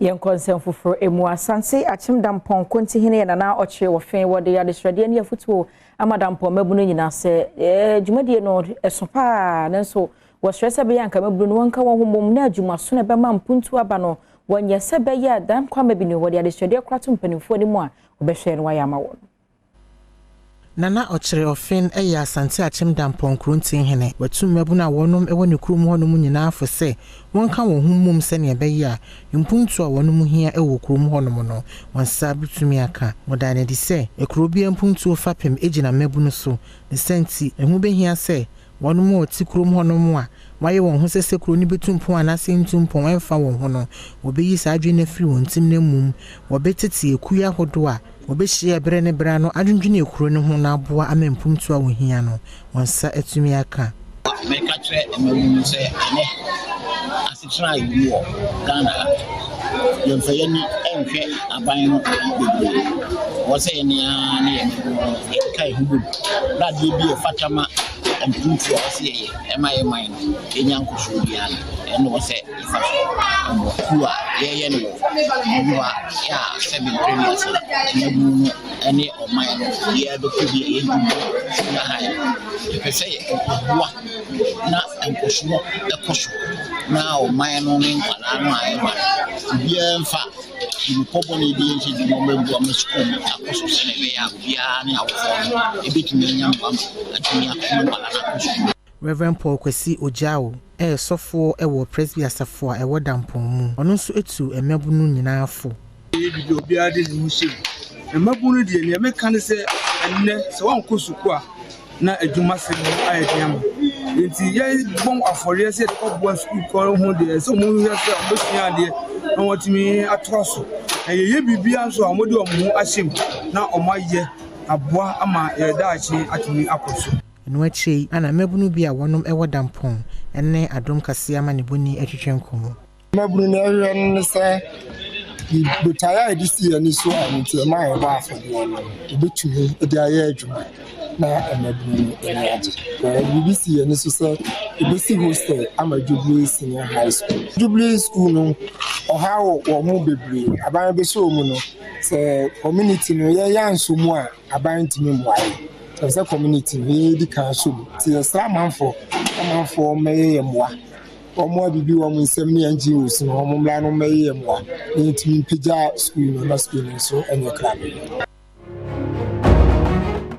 Yɛnkɔ nsɛm foforɔ mu. Asante Akyem Dampɔn Kontihene yɛ Nana Ɔkyerɛ wɔ fɛn wɔde adesrɛdeɛ ne afotuo ama Dampɔn mmabunu nyinaa sɛ dwumadie no ɛso paa, nanso wɔsrɛ sɛ bɛyɛ anka mmabunu no wɔnka wɔn ho mmom na adwumaso no ɛbɛma mpuntu aba no wɔnyɛ sɛ bɛyɛ a dan kwama bi no wɔde adesrɛdeɛ kora to mpanimfoɔ anim a wɔbɛhwɛ no wɔayɛ ama wɔn. Nana Ɔkyerɛ Ɔfen yɛ Asante Akyem Dampɔn Kurontihene. Watu mmabunu a wɔnom wɔ ne kurom hɔnom nyinaa fo sɛ wɔnka wɔn ho mmom sɛnea ɛbɛyɛ a mpuntu a wɔnom hia wɔ kurom hɔnom no, wɔn nsa betumi aka. Wɔdaa no adi sɛ kuro biara mpuntuo fapem gyina mmabunu so. Ne saa nti, ɛho behia sɛ wɔnom a wɔte kurom hɔnom a wɔayɛ wɔn ho sɛ sɛ kuro no bɛtu mpɔn anaasɛ ntu mpɔn ɛmfa wɔn ho no, wɔbɛyi saa adwene no afiri wɔn tirim na mmom wɔbɛtete akuo ahodoɔ a wɔbɛhyia berɛ ne berɛ no adwendwene kuro no ho na aboa ama mpuntuo a wɔhia no wɔn nsa atumi aka. Meka kyerɛ mmabunu sɛ ɛnɛ asetena a yɛmu wɔ Ghana ha, yɛmfa yɛni nhwɛ aban no bebree. Wɔ sɛ yɛne ara ne yɛn mmabunu no yɛkeka yɛn ho bom na adeɛ bi a ɛfata ma mpuntuo a wɔsɛ yɛyɛ ɛma yɛ man no yɛnya nkɔsoɔ biara no, ɛno wɔ sɛ yɛfa so ɛboa kuo a yɛyɛ no wɔ nnua yɛ a sɛbi mprɛmiasa mmabunu no ne ɔman no yɛbɛkɔ bi a yɛdwuma senior high no, yɛpɛ sɛ yɛboa na nkɔsoɔ ɛkɔ so na ɔman no ne nkwadaa no a ɛba no obiara mfa nnupɔ bɔne bi nhyɛ bi na ɔmɛboa ma sukuu no akɔ so sɛnea ɛbɛyɛ a obiara ne awofoɔ no ɛbɛtumi anya mmoa ma atumi akɔ nkwadaa no akɔ sukuu. Reverend Paul Kwasi Ogyao ɛyɛ sɔfoɔ wɔ Presby Asafo a ɛwɔ Dampɔn mu. Ɔno nso etu mmabunu nyinaa fo. Yɛ bibi obiara de ne ho hyɛ mu. Mmabunu deɛ, nea meka ne sɛ ɛnnɛ sɛ woankɔ sukuu a na adwuma sɛm no ayɛ den ama, nti yɛbɔ afɔreɛ sɛ yɛde kɔboa sukuu kɔ ho deɛ sɛ ɔmo hwɛ sɛ ɔmo bɛsua adeɛ na wɔatumi atoa so, na yɛyɛ biribiara nso a wɔde wɔn ho ahyɛ mu na wɔn ayɛ aboa ama yɛn daakye atumi akɔ so. Ɛno akyire yi ana mmabunu bi a wɔnom wɔ Dampɔn ne Adom Kaseɛ amanebɔni atwitwe nkɔmmɔ. Mmabunu no ɛhwɛ no ne sɛ botaeɛ a yɛde si yɛn ani so a nti ɛma yɛbɔ afɔdeɛ no, yɛbɛtumi de ayɛ adwuma na mmabunu no ani agye. Biribi si yɛn ani so sɛ yɛbɛsi hostel ama Jubilee Senior High School. Jubilee School no, ɔhaw wɔ ho bebree. Aban bɛhyɛ mu no sɛ community no yɛyɛ anso mu a, aban ntumi mmoa yɛ. Kyerɛ sɛ community no yɛdi kan so mu, nti yɛsrɛ amanfoɔ mmɛyɛ yɛ mmoa. Wɔn a biribi wɔ wɔn nsam ne NGOs no, wɔn mmra no mmɛyɛ yɛ mmoa na yɛntumi mpagya school no na school no nso nyɛ krado.